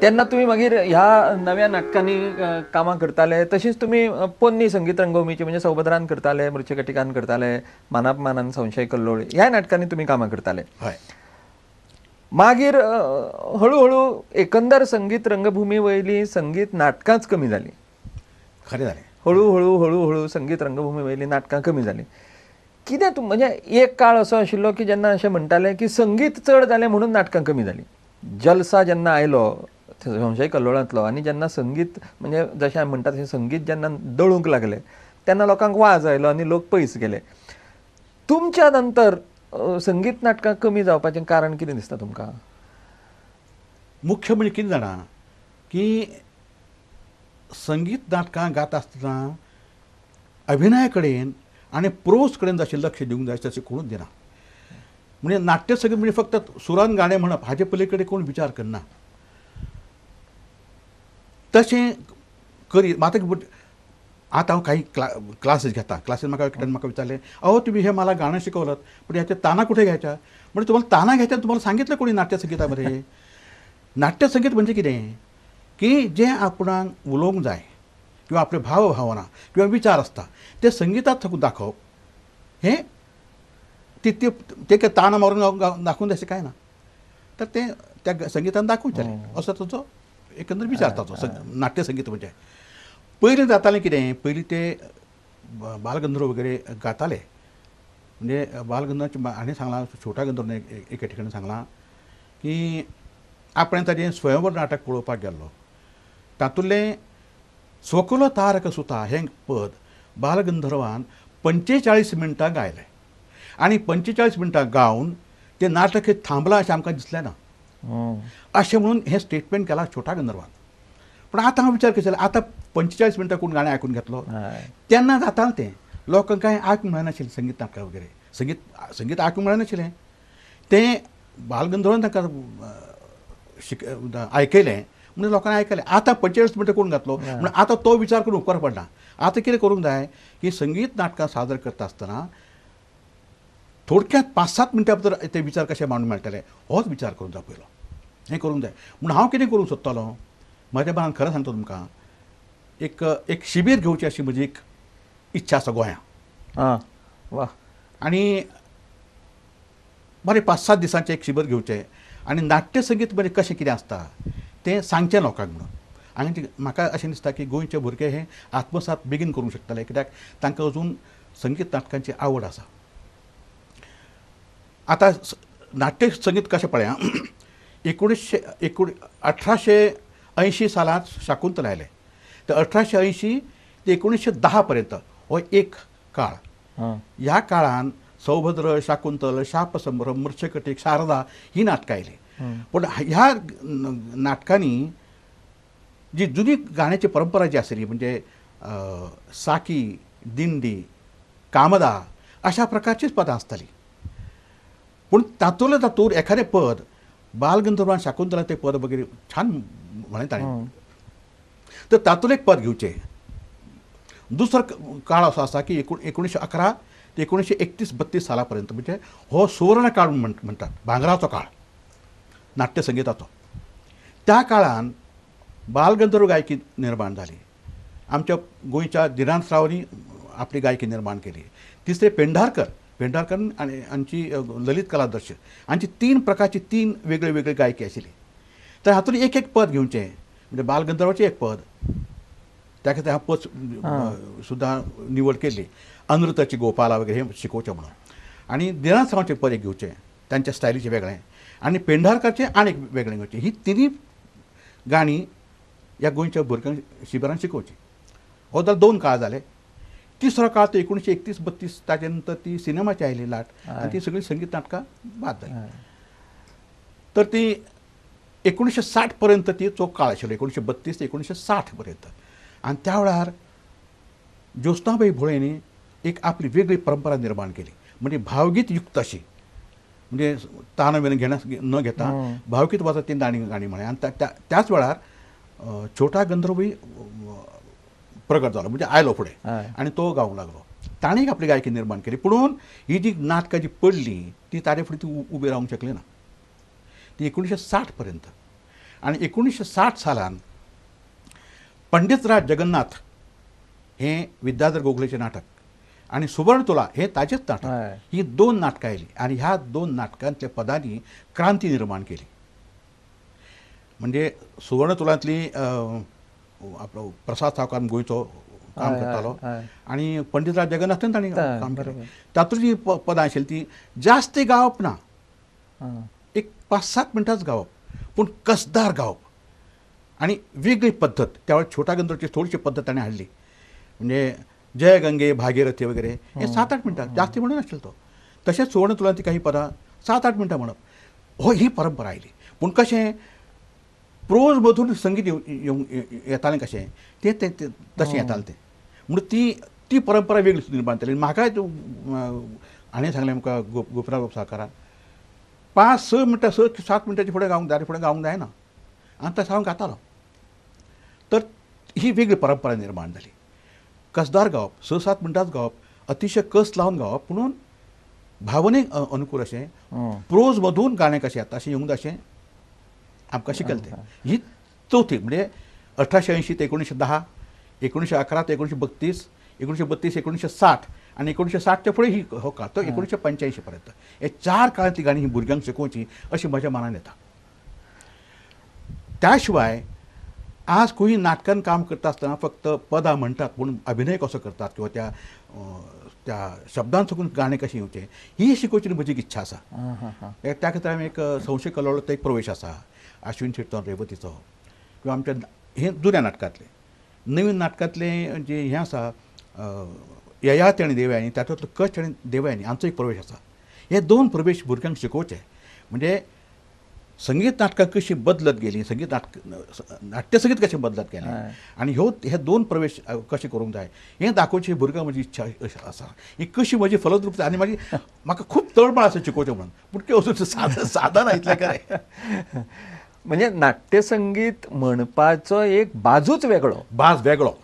तेन्ना तुमी मागीर ह्या नव्या नाटकांनी कामां करताले, तशीच तुमी पोन्नी संगीत रंगभूमीची म्हणजे सौभद्रान करताले, मृच्छकटिकान करताले, मानापमानान संशय कल्लोळ ह्या नाटकांनी तुमी कामां करताले. हय. मागीर हळूहळू एकंदर संगीत रंगभूमी वयली संगीत नाटकांच कमी जाली. खरें जालें. हळूहळू हळूहळू संगीत रंगभूमी वयली नाटकां कमी जाली. कितें तूं म्हणजे एक काळ असो आशिल्लो की जेन्ना अशें म्हणटाले की संगीत चड जालें म्हणून नाटकां कमी जालीं. जलसा जेन्ना आयलो संशय कल्लोळांतलो आनी जेन्ना संगीत म्हणजे जशें आमी म्हणटा तशें संगीत जेन्ना दळूंक लागलें तेन्ना लोकांक वाज आयलो आनी लोक पयस गेले. तुमच्या नंतर संगीत नाटकां कमी जावपाचें कारण कितें दिसता तुमकां? मुख्य म्हणजे कितें जाणा की संगीत नाटकां गाता आसतना अभिनया कडेन आनी प्रोस कडेन जशें लक्ष दिवंक जाय तशें कोणूच दिना. म्हणजे नाट्य संगीत म्हणजे फक्त सुरान गाणें म्हणप हाजे पली कडेन कोण विचार करना. तशें करी आतां आतां हांव काही क्लासेस घेता. क्लासेस म्हाका एकट्यान म्हाका विचारलें, अहो तुम्ही हे मला गाणं शिकवलं पण ह्याच्या ताना कुठे घ्यायच्या? म्हणजे तुम्हाला ताना घ्यायच्या तुम्हाला सांगितलं कोणी नाट्यसंगीतामध्ये? नाट्यसंगीत म्हणजे कितें की जें आपणाक उलोवंक जाय किंवा आपले भाव भावना किंवा विचार आसता ते संगीतात थकून दाखोवप हें ते ते ताना मारून दाखोवन अशें कांय ना, तर तें त्या संगीतान दाखोवचेलें असो ताचो एकंदर विचार ताचो नाट्यसंगीत म्हणजे. पयलीं जातालें कितें, पयलीं ते बालगंधर्व वगैरे गाताले. म्हणजे बालगंधर्वाचें हाणें सांगलां, छोटा गंधर्व एके ठिकाणी सांगलां की आपणें ताजें स्वयंवर नाटक पळोवपाक गेल्लो, तातूंतलें स्वकुल तारक सुता हें पद बालगंधर्वान 45 मिनटां गायलें आनी 45 मिनटां गावन तें नाटक हें थांबलां अशें आमकां दिसलें ना अशें म्हणून हें स्टेटमेंट केलां छोटा गंधर्वान. पूण आतां हांव विचार करतालें आतां 45 मिनटां कोण गाणें आयकून घेतलो? तेन्ना जातालें तें, लोकांक कांय आयकूंक मेळनाशिल्लें संगीत नाटकां वगैरे, संगीत संगीत आयकूंक मेळनाशिल्लें. तें बालगंधर्वान तांकां आयकयलें म्हणजे लोकांनी आयकलें. आतां 45 मिनटां कोण घातलो म्हणून आतां तो विचार करून उपकार पडना. आतां कितें करूंक जाय की संगीत नाटकां सादर करता आसतना थोडक्यात 5-7 मिनटां भितर ते विचार कशे मांडून मेळटले होच विचार करूंक जाय पयलो, हें करूंक जाय. म्हणून हांव कितें करूंक सोदतालो म्हज्या मनान खरें सांगता तुमकां, एक एक शिबीर घेवची अशी म्हजी एक इच्छा आसा गोंयां. वा. आनी बरें 5-7 दिसांचें एक शिबीर घेवचें आनी नाट्यसंगीत म्हणजे कशें कितें आसता तें सांगचें लोकांक म्हणून. आनी म्हाका अशें दिसता की गोंयचे भुरगे हे आत्मसात बेगीन करूंक शकतले कित्याक तांकां अजून संगीत नाटकांची आवड आसा. आतां नाट्यसंगीत कशें पळया, 1880 सालांत शाकुंतल आयलें, तर 1880 ते 1910 पर्यंत हो एक काळ. ह्या काळान सौभद्र, शाकुंतल, शापसंभ्रम, मृच्छकटिक, शारदा ही नाटकां आयलीं. पूण ह्या नाटकांनी जी जुनी गाण्याची परंपरा जी आसली म्हणजे साकी, दिंडी, कामदा अशा प्रकारचीच पदां आसतालीं. पूण तातूंतले तातूंत एखादें पद बालगंधर्वान शाकुंतला तें पद वगैरे छान म्हणलें ताणें, तर तातूंत एक पद घेवचें. दुसरो काळ असो आसा की 1911 ते 1931-32 साला पर्यंत म्हणजे हो सुवर्ण काळ म्हणटात, भांगराचो काळ नाट्यसंगीताचो. त्या काळान बालगंधर्व गायकी निर्माण जाली. आमच्या गोंयच्या दिनांत रावांनी आपली गायकी निर्माण केली. तिसरे पेंढारकर, पेंढारकर आनी हांची ललित कलादर्श हांची 3 प्रकारची 3 वेगळे वेगळे गायकी आशिल्ली. तर हातूंत एक एक पद घेवचें म्हणजे बालगंधर्वाचें एक पद, त्या खातीर हांव पद सुद्दां निवड केली, अनृताची गोपाला वगैरे हे शिकोवचें म्हणून. आनी दिनांत रावांचें पद एक घेवचें तांच्या स्टायलीचें वेगळें, आनी पेंढारकाचें आनी एक वेगळें घेवचें. ही तिनूय गाणी ह्या गोंयच्या भुरग्यांक शिबिरान शिकोवची. हो जाल्यार 2 काळ जाले. तिसरो काळ तो 1931-32 ताजे नंतर ती सिनेमाची आयली लाट आनी ती सगळीं संगीत नाटकां बाद जाली. तर ती 1960 पर्यंत ती चो काळ आशिल्लो, 1932 ते 1960 पर्यंत. आनी त्या वेळार ज्योत्स्नाबाई भोळेंनी एक आपली वेगळी परंपरा निर्माण केली, म्हणजे भावगीत युक्त अशी, म्हणजे तान बीन घेना न घेता भावगीत वाजत ती गाणी गाणी म्हळें. आनी त्याच वेळार छोटा गंधर्वूय प्रगट जालो, म्हणजे आयलो फुडें आनी तो गावंक लागलो. ताणें आपली गायकी निर्माण केली. पुणून ही जी नाटकां जी पडली ती ताजे फुडें ती उबी रावंक शकली ना, ती 1960 पर्यंत. आनी 1960 सालान पंडितराज जगन्नाथ हें विद्याधर गोखलेचें नाटक आनी सुवर्णतुला हें ताजेच नाटक, ही 2 नाटकां आयलीं आनी ह्या 2 नाटकांतल्या पदांनी क्रांती निर्माण केली. म्हणजे सुवर्णतुलांतली आपलो प्रसाद सावकार गोंयचो काम करतालो आनी पंडितराज जगन्नाथन तांणी काम केलें. तातूंत जी पदां आशिल्लीं ती जास्त गावप ना, एक 5-7 मिनटांच गावप, पूण कसदार गावप आनी वेगळी पद्दत. त्या वेळार छोटा गंधर्वची थोडीशी पद्दत ताणें हाडली, म्हणजे जय गंगे भागीरथी वगैरे हे 7-8 मिनटां जास्ती म्हणून नाशिल्लो तो. तशेंच सुवर्णतुलांतली काही पदां 7-8 मिनटां म्हणप, हो ही परंपरा आयली. पूण कशें प्रोजमधून संगीत येतालें कशें तें तशें येतालें तें, म्हणून ती ती परंपरा वेगळी निर्माण जाली. म्हाका हाणें सांगलें आमकां गोपीनाथ बाब सावकारान, 5-6 मिनटां 6-7 मिनटांचे फुडें गावंक जाय, फुडें गावंक जायना, आनी तशें हांव गातालो. तर ही वेगळी परंपरा निर्माण जाली. कसदार गावप, 6-7 मिनटांच गावप, अतिशय कस लावन गावप, पुणून भावनेक अनुकूल अशें प्रोजमधून गाणें कशें येता अशें येवंक अशें आमकां शिकयलें तें. ही चवथी म्हणजे 1880 ते 1910, 1911 ते 1932, 1932 1960 आनी 1960च्या फुडें ही हो काळ तो 1985 पर्यंत हे 4 काळांतली गाणी ही भुरग्यांक शिकोवची अशी म्हज्या मनान येता. त्या शिवाय आज खंय नाटकान काम करता आसतना फक्त पदां म्हणटात, पूण अभिनय कसो करतात किंवा त्या त्या शब्दान सकून गाणें कशें येवचें ही शिकोवची म्हजी इच्छा आसा. त्या खातीर हांवें एक संशय कलोळो तो एक प्रवेश आसा आश्विन शेट्टो रेवतीचो, किंवा आमच्या हे जुन्या नाटकांतले नवीन नाटकांतले जे हें आसा ययाती आनी देवयानी, तातूंतलो कच आनी देवयानी हांचो एक प्रवेश आसा. हे 2 प्रवेश भुरग्यांक शिकोवचे, म्हणजे संगीत नाटकां कशी बदलत गेली, संगीत नाटक नाट्यसंगीत कशें बदलत गेलें आनी ह्यो हे 2 प्रवेश कशें करूंक जाय हें दाखोवची भुरग्यांक म्हजी इच्छा आसा. ही कशी म्हजी फलद्रुप आनी मागीर म्हाका खूब तळमळ आसा शिकोवचें म्हणून, पूण तें अजून साधन इतलें खरें. म्हणजे नाट्यसंगीत म्हणपाचो एक बाजूच वेगळो, बाज वेगळो,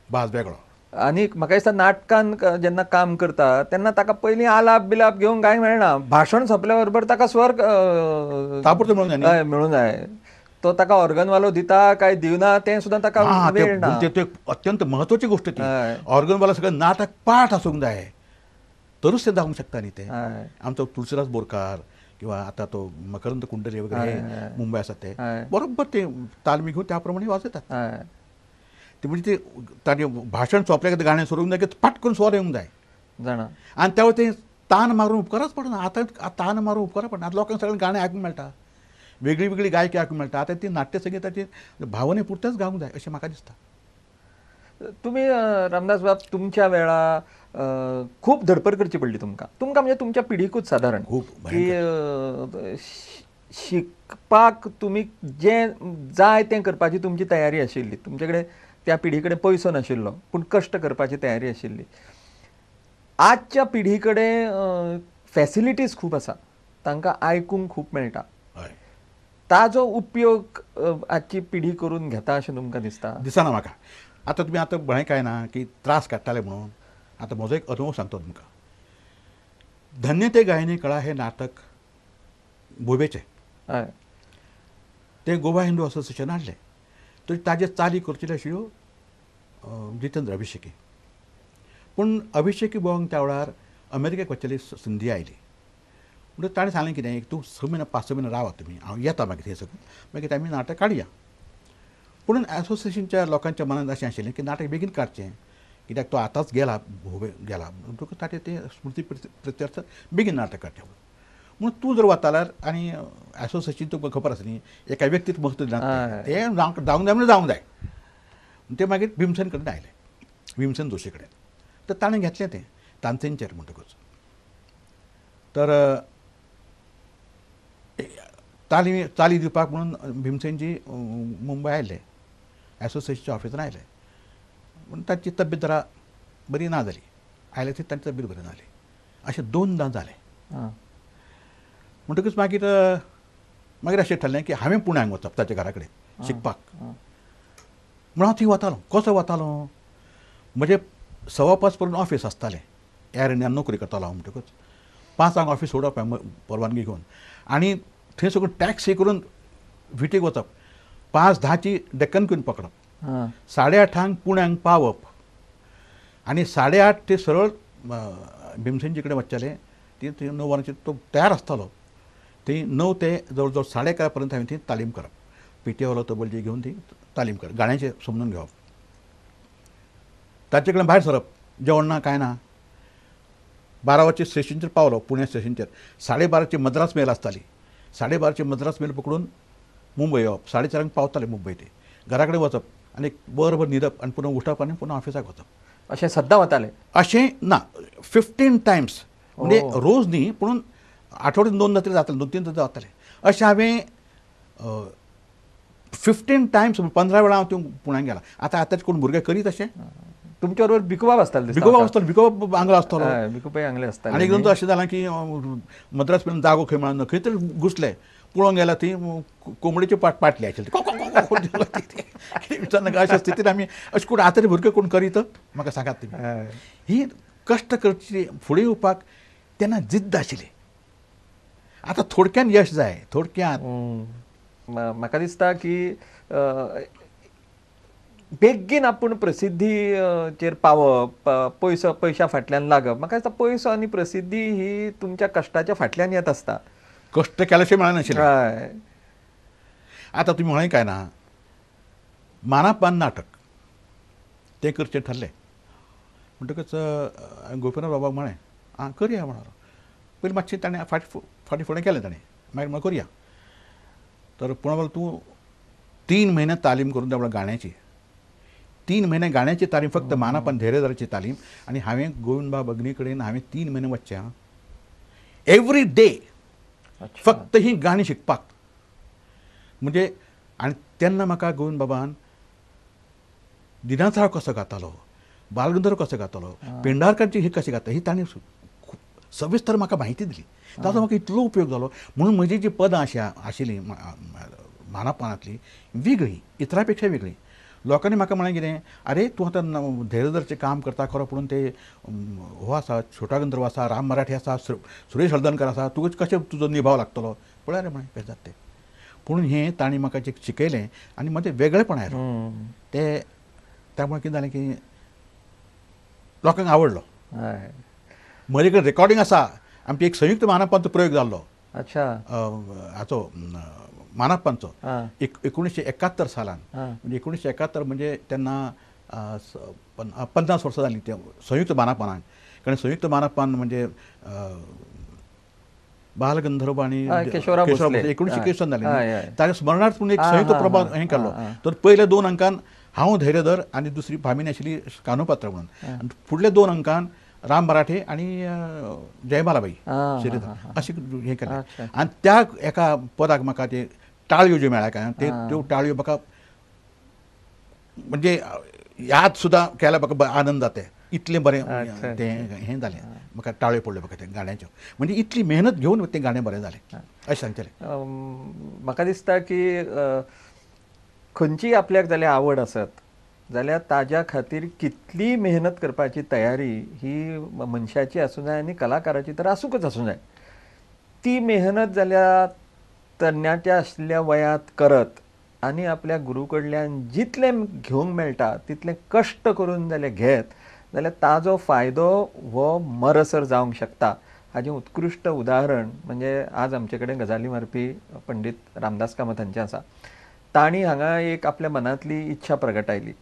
बाज वेगळो. आनी म्हाका दिसता नाटकान जेन्ना काम करता तेन्ना ताका पयलीं आलाप बिलाप घेवंक कांय मेळना, भाशण सोंपल्या बरोबर ताका स्वर ताबडतोब मेळूंक जाय, मेळूंक जाय. तो ताका ऑर्गनवालो दिता काय दिवना तें सुद्दां ताका वेळ ना. ते अत्यंत म्हत्वाची गोष्ट ती. ऑर्गनवाला सगळें नाटक पाठ आसूंक जाय तरूच ते जावंक शकता न्ही. ते आमचो तुळसीदास बोरकार किंवा आतां तो मकरंद कुंडले वगैरे मुंबय आसा ते बरोबर ते तालमी घेवन त्या प्रमाणे वाजयतात. ते म्हणजे ते ताणें भाशण सोंपलें की गाणें सुरू जाय की पाट करून स्वर येवंक जाय जाणा, आनी त्या ते तान मारून उपकारच पडना. आतां तान मारून उपकार पडना. आतां लोकांक सगळें गाणें आयकूंक मेळटा, वेगळी वेगळी गायकी आयकूंक मेळटा. आतां ती नाट्यसंगिताची भावने पुरतेंच गावंक जाय अशें म्हाका दिसता. तुमी रामदास बाब तुमच्या वेळा खूब धडपड करची पडली तुमकां, तुमकां म्हणजे तुमच्या पिढीकूच सादारण खूब की शिकपाक तुमी जें जाय तें करपाची तुमची तयारी आशिल्ली. तुमचे कडेन त्या पिढी कडेन पयसो नाशिल्लो पूण कश्ट करपाची तयारी आशिल्ली. आजच्या पिढी कडेन फॅसिलिटीज खूब आसा, तांकां आयकूंक खूब मेळटा, ताजो उपयोग आजची पिढी करून घेता अशें तुमकां दिसता? दिसना म्हाका. आतां तुमी आतां म्हळें काय ना की त्रास काडटाले म्हणून, आतां म्हजो एक अनुभव सांगता तुमकां. धन्य ते गायनी कळा हें नाटक भोबेचें, तें गोवा हिंदू असोसिएशन हाडलें. तर ताजे चाली करच्यो आशिल्ल्यो जितेंद्र अभिषेकी, पूण अभिषेकी बुवांक त्या वेळार अमेरिकेक वचचेली संदी आयली. म्हणटकच ताणें सांगलें कितें, एक तूं 6 म्हयने 5-6 म्हयने रावा तुमी, हांव येता मागीर थंय सगळें, मागीर आमी नाटक काडया. पूण एसोसिएशनच्या लोकांच्या मनांत अशें आशिल्लें की नाटक बेगीन काडचें, कित्याक तो आतांच गेला भोवे गेला म्हणटकच ताचें तें स्मृती प्रत्यर्थ बेगीन नाटक काडचें म्हणून. म्हणून तूं जर वता जाल्यार आनी एसोसिएशन तुका खबर आसा न्ही एका व्यक्तीक म्हत्व दिना, तें जावंक जावंक जाय म्हणून जावंक जाय. ते मागीर भीमसेन कडेन आयले, भीमसेन जोशी कडेन. तर ताणें घेतलें तें तानसेनचेर म्हणटकच. तर ताली चाली दिवपाक म्हणून भीमसेनजी मुंबय आयले, एसोसिएशनच्या ऑफिसान आयले. पूण तांची तब्येत जरा बरी ना जाली, आयले थंय तांची तब्येत बरी ना जाली. अशें 2दां जालें. म्हणटकच मागीर मागीर अशें ठरलें की हांवें पुण्याक वचप ताच्या घरा कडेन शिकपाक. म्हणून हांव थंय वतालो. कसो वतालो, म्हजें 5:15 पर्यंत ऑफिस आसतालें, एअर इंडियान नोकरी करतालो हांव. म्हणटकच 5 ऑफिस सोडप हांवें परवानगी घेवन आनी थंय सगळें टॅक्सी करून विटीक वचप. 5:10 डेक्कन क्वीन पकडप, 8:30 पुण्याक पावप आनी 8:30 ते सरळ भीमसेनचे कडेन वचचेले. ती 9 वरांचेर तो तयार आसतालो. ती 9 ते जवळ जवळ 11:30 पर्यंत हांवें ती तालीम करप. पेटीवालो तबलजी घेवन ती तालीम करप, गाण्याचें समजून घेवप. ताचे कडेन भायर सरप, जेवण ना कांय ना. 12 वरांचेर स्टेशनचेर पावलो, पुणे स्टेशनचेर. 12:30 मद्रास मेल आसताली. 12:30 मद्रास मेल पकडून मुंबय येवप. 4:30 पावताले मुंबय. ते घरा कडेन वचप आनी बरोबर न्हिदप आनी पुन्हा उठप आनी पुन्हा ऑफिसाक वचप. अशें सद्दां वताले? अशें ना, 15 टायम्स, म्हणजे रोज न्ही पूण आठवड्यान 2 तरी जाताले, 2-3 तरी जाताले. अशें हांवें 15 टायम्स, 15 वेळा हांव त्यो पुण्याक गेला. आतां आतांचे कोण भुरगे करीत अशें? तुमच्या बरोबर भिकूबाब आसताले? भिकूबाब आसतालो, भिकूबाब आंगलो आसतालो, भिकूबाब आंगले आसताले. आनी एकदां अशें जालां की मद्रास मेरेन जागो खंय मेळना, खंय तरी घुसले, पळोवंक गेल्यार ती कोंबडेची पाटली आशिल्ली. कितें विचारनाका. अशा स्थितीन आमी अशें कोण आतां भुरगे कोण करीत म्हाका सांगात तुमी. ही कश्ट करची, फुडें येवपाक तेन्ना जिद्द आशिल्ली. आतां थोडक्यान यश जाय, थोडक्यान. म्हाका दिसता की बेगीन आपूण प्रसिद्धीचेर पावप, पयसो पयशा फाटल्यान लागप. म्हाका दिसता पयसो आनी प्रसिद्धी ही तुमच्या कश्टाच्या फाटल्यान येत आसता. कश्ट केल्याशिवाय मेळनाशिल्लें. आतां तुमी म्हळें काय ना, मानापान नाटक तें करचें ठरलें म्हणटकच गोपीनाथ बाबाक म्हळें आं करया म्हणलो. पयलीं मातशें ताणें फाटीं फुडें केलें ताणें, मागीर म्हणलें करया. तर पूण म्हणलें तूं 3 म्हयने तालीम करून दी गाण्याची. 3 म्हयने गाण्याची तालीम, फक्त मानापान धैर्यधराची तालीम. आनी हांवें गोविंदबाब अग्नी कडेन हांवें 3 म्हयने वचचें आं, एवरी डे, फक्त ही गाणी शिकपाक. म्हणजे आनी तेन्ना म्हाका गोविंद बाबान दिनाथराव कसो गातालो, बालगंधर्व कसो गातालो, पेंढारकांची ही कशी गाता, ही ताणें सविस्तर म्हाका म्हायती दिली. ताचो म्हाका इतलो उपयोग जालो. म्हणून म्हजी जी पदां आशिल्लीं मानापानांतलीं वेगळीं, इतरां पेक्षा वेगळीं. लोकांनी म्हाका म्हळें कितें, आरे तूं आतां धैर्यधरचें काम करता खरो, पूण ते हो आसा छोटा गंधर्व आसा, राम मराठी आसा, सुरेश हळदणकर आसा, तुका कशें तुजो निभाव लागतलो पळय रे म्हळें कशें जाता तें. पूण हें तांणी म्हाका जें शिकयलें आनी म्हजें वेगळेपण आयलें तें, त्यामुळे कितें जालें की लोकांक आवडलो. म्हजे कडेन रेकॉर्डिंग आसा, आमची एक संयुक्त मानापांचो प्रयोग जाल्लो. अच्छा. हाचो मानापांचो 1971 सालान, म्हणजे 1971 म्हणजे तेन्ना 50 वर्सां जालीं ते संयुक्त मानापानाक. कारण संयुक्त मानापान म्हणजे बालगंधर्व आनी केशवराव 1921 जालें, ताच्या स्मरणार्थ पूण एक संयुक्त प्रभाव हें केल्लो. तर पयल्या 2 अंकान हांव धैर्यधर आनी दुसरी भामिनी आशिल्ली कानोपात्र म्हणून, आनी फुडल्या 2 अंकान राम मराठे आनी जयमालाबाई श्रीधर अशें हें केलें. आनी त्या एका पदाक म्हाका ते टाळयो ज्यो मेळ्ळ्या काय ते त्यो टाळयो म्हाका म्हणजे याद सुद्दां केल्यार म्हाका आनंद जाता, इतलें बरें तें हें जालें. म्हाका टाळयो पडल्यो म्हाका तें गाण्याच्यो, म्हणजे इतली मेहनत घेवन तें गाणें बरें जालें अशें सांगचेलें. म्हाका दिसता की खंयचीय आपल्याक जाल्यार आवड आसत जाल्यार ताज्या खातीर कितली मेहनत करपाची तयारी ही मनशाची आसूं जाय आनी कलाकाराची तर आसूंकच आसूं जाय. ती मेहनत जाल्यार तरणाट्या आशिल्ल्या वयांत करत आनी आपल्या गुरू कडल्यान जितलें घेवंक मेळटा तितलें कश्ट करून जाल्यार घेत जाल्यार ताजो फायदो हो मरसर जावंक शकता. हाजें उत्कृश्ट उदाहरण म्हणजे आज आमचे कडेन गजाली मारपी पंडीत रामदास कामत हांचें आसा. तांणी हांगा एक आपल्या मनांतली इच्छा प्रगटायली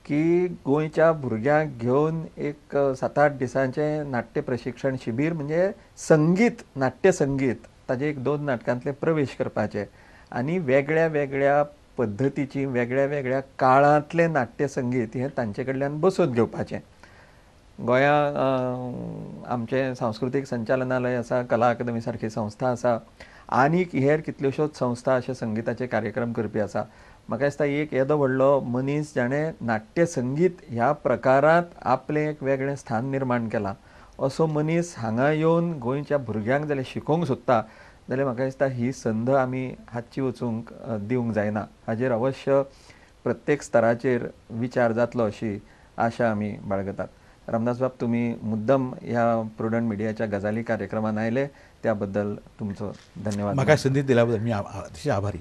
की गोंयच्या भुरग्यांक घेवन एक 7-8 दिसांचें नाट्य प्रशिक्षण शिबीर, म्हणजे संगीत, नाट्य संगीत ताजे 1-2 नाटकांतले प्रवेश करपाचे आनी वेगळ्या वेगळ्या पद्दतीची वेगळ्या वेगळ्या काळांतलें नाट्य संगीत हें तांचे कडल्यान बसोवन घेवपाचें. गोंया आमचें सांस्कृतीक संचालनालय आसा, कला अकादमी सारकी संस्था आसा आनीक हेर कितल्योश्योच संस्था अशे संगीताचे कार्यक्रम करपी आसा. म्हाका दिसता एक येदो व्हडलो मनीस जाणें नाट्य संगीत ह्या प्रकारांत आपलें एक वेगळें स्थान निर्माण केलां असो मनीस हांगा येवन गोंयच्या भुरग्यांक जाल्यार शिकोवंक सोदता जाल्यार म्हाका दिसता ही संद आमी हातची वचूंक दिवंक जायना. हाजेर अवश्य प्रत्येक स्तराचेर विचार जातलो अशी आशा आमी बाळगतात. रामदास बाब, तुमी मुद्दम ह्या प्रुडंट मिडियाच्या गजाली कार्यक्रमान आयले त्या बद्दल तुमचो धन्यवाद. म्हाका संदी दिल्या बद्दल मी अतिशय आभारी.